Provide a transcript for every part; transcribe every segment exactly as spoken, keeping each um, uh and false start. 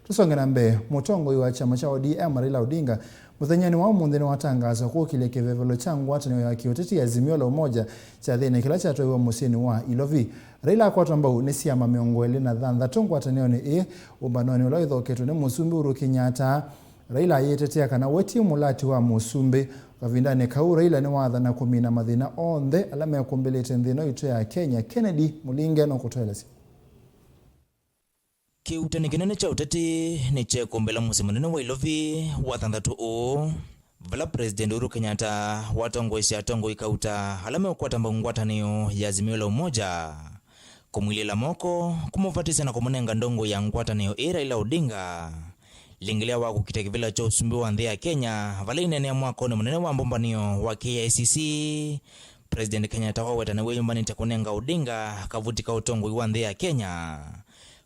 Tũsonge na mbee, mũtongoi wa kyama kya O D M Raila Odinga mũthenyanĩ wa ũmũnthĩ nĩwatangaasa kũkĩlya kĩvevelo kya ngwatanĩo ya kĩũteti ya Azimio la Umoja kyathĩnĩ kĩla kyatwaiwe mũsyĩnĩ wa Ilovi. Raila akwatwa mbau nĩ syama mĩongo ĩlĩ na thanthatũ ngwatanĩonĩ ĩĩ, ũmbanonĩ ũla wĩthoketwe nĩ Mũsumbĩ Uhuru Kenyatta. Raila ayĩtetea kana we ti mũlati wa Mũsumbĩ. Kavindanĩ kau, Raila nĩwaathana kũmina mathĩna onthe ala mekũmbĩlĩte nthĩ ĩno itũ ya Kenya. Kennedy Mũlinge nũkũtũelesya. Kĩuutani kĩnene kya ũteti nĩkyekũmbĩla mũsyĩ mũnene wa Ilovi wa thanthatũ ũũ, vala President Uhuru Kenyatta watongoesya atongoi kauta ala meũkwata mbau ngwatanĩo ya Azimio la Umoja, kũmwilĩla moko, kũmũvatĩsya na kũmũnenga ndongoi ya ngwatanĩo ĩĩ Raila Odinga lĩngĩlĩa wa kũkita kĩvĩla kya ũsumbĩ wa nthĩ ya Kenya, vala ineenea mwakonĩ mũnene wa mbombanĩo wa K I C C. President Kenyatta wawetane wĩyũmbanĩte kũnenga Odinga kavuti ka ũtongoi wa nthĩ ya Kenya.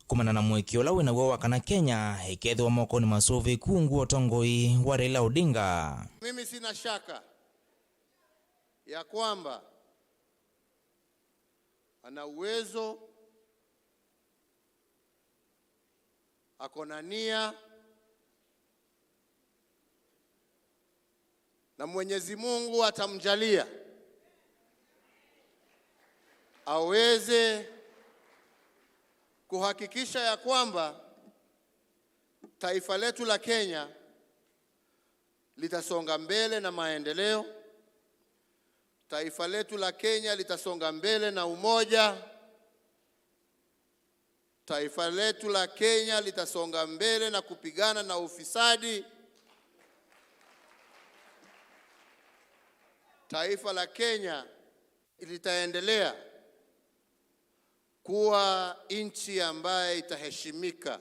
Kumana na mũĩkĩĩo ũla wĩ naw'o wa kana Kenya ĩkeethĩwa mokonĩ masũvĩku ungu wa ũtongoi wa Raila Odinga. Mimi sina shaka ya kwamba ana uwezo, ako na nia, na Mwenyezi Mungu atamjalia aweze kuhakikisha ya kwamba taifa letu la Kenya litasonga mbele na maendeleo. Taifa letu la Kenya litasonga mbele na umoja. Taifa letu la Kenya litasonga mbele na kupigana na ufisadi. Taifa la Kenya litaendelea kuwa nchi ambaye itaheshimika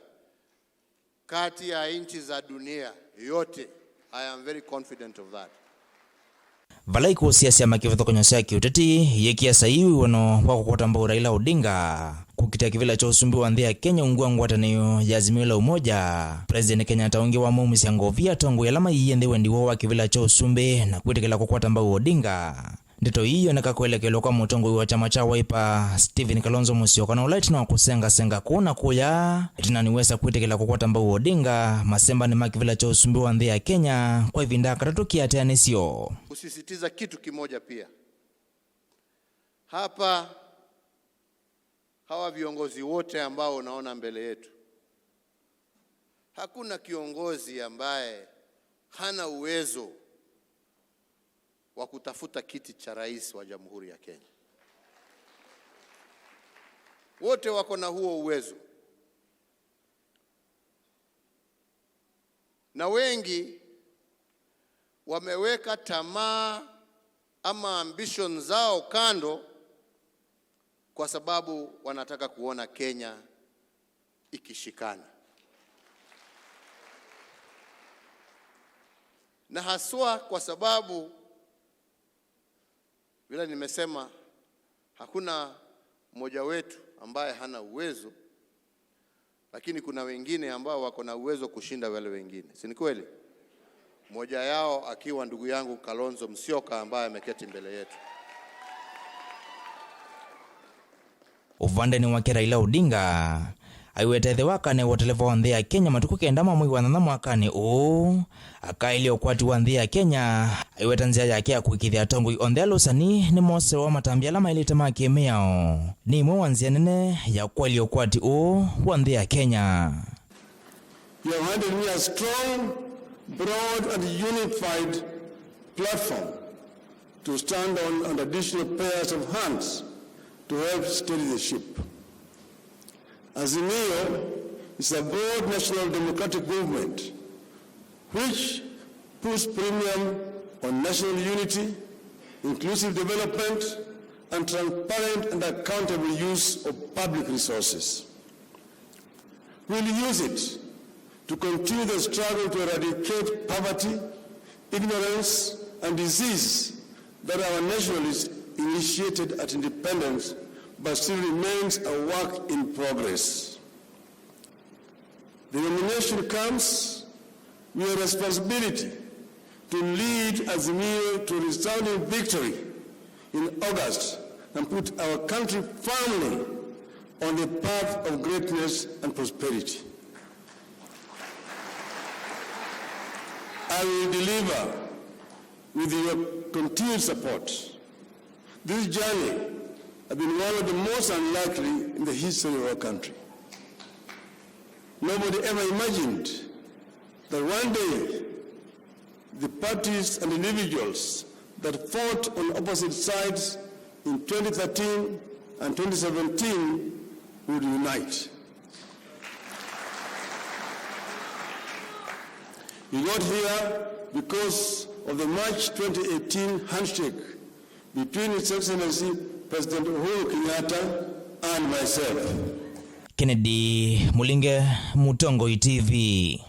kati ya nchi za dunia yote. I am very confident of that. Vala ikuũ sya syama kĩvathũkany'o sya kĩũteti iyĩkĩa saii wĩw'ano wa kũkwata mbau Raila Odinga kũkita kĩvĩla kya ũsumbĩ wa nthĩ ya Kenya ungu wa ngwatanĩo ya Azimio la Umoja, President Kenyatta ũngĩ wamaumisya ngovia atongoi ala maiie nthĩ wendi woo wa kĩvĩla kya ũsumbĩ na kwĩtĩkĩla kũkwata mbau Odinga. Ndeto ii yoneka kwelekelwa kwa mũtongoi wa kyama kya Wiper, Stephen Kalonzo Musyoka, na ũla ĩtina wa kũsengasenga kũũ na kũya, ĩtina nĩwesa kwĩtĩkĩla kũkwata mbau Odinga masembanĩ ma kĩvĩla kya ũsumbĩ wa nthĩ ya Kenya kwa ĩvinda ya katatũ kĩateanĩsyo. Kusisitiza kitu kimoja pia. Hapa, hawa viongozi wote ambao unaona mbele yetu, hakuna kiongozi ambaye hana uwezo wa kutafuta kiti cha rais wa Jamhuri ya Kenya. Wote wako na huo uwezo. Na wengi wameweka tamaa ama ambition zao kando kwa sababu wanataka kuona Kenya ikishikana. Na haswa kwa sababu, vile nimesema, hakuna mmoja wetu ambaye hana uwezo, lakini kuna wengine ambao wako na uwezo kushinda wale wengine. Si ni kweli? Mmoja yao akiwa ndugu yangu Kalonzo Musyoka ambaye ameketi mbele yetu. Ũvandenĩ wake, Raila Odinga aiweta ĩthĩwa akanewa ũteleva wa nthĩ ya Kenya matukũ kenda ma mwei wa nyanya mwakanĩ ũũ. Akaĩlya ũkwati wa nthĩ ya Kenya, aiweta nzĩa yake ya kũĩkĩĩthya atongoi onthe ala ũsani nĩmosewa matambya ala maĩlĩte ma kĩ-mĩao. Nĩ ĩmwe wa nzĩa nene ya kũaĩlya ũkwati ũũ wa nthĩ ya Kenya. You have handed me a strong, broad and unified platform to stand on and additional pairs of hands to help steady the ship. Azimio is a broad national democratic movement which puts premium on national unity, inclusive development, and transparent and accountable use of public resources. We'll use it to continue the struggle to eradicate poverty, ignorance, and disease that our nationalists initiated at independence but still remains a work in progress. The nomination comes with a responsibility to lead Azimio to a resounding victory in August and put our country firmly on the path of greatness and prosperity. I will deliver with your continued support. This journey has been one of the most unlikely in the history of our country. Nobody ever imagined that one day the parties and individuals that fought on opposite sides in twenty thirteen and twenty seventeen would unite. We got here because of the March twenty eighteen handshake between His Excellency President Uhuru Kenyatta and myself. Kennedy Mulinge, Mutongoi T V.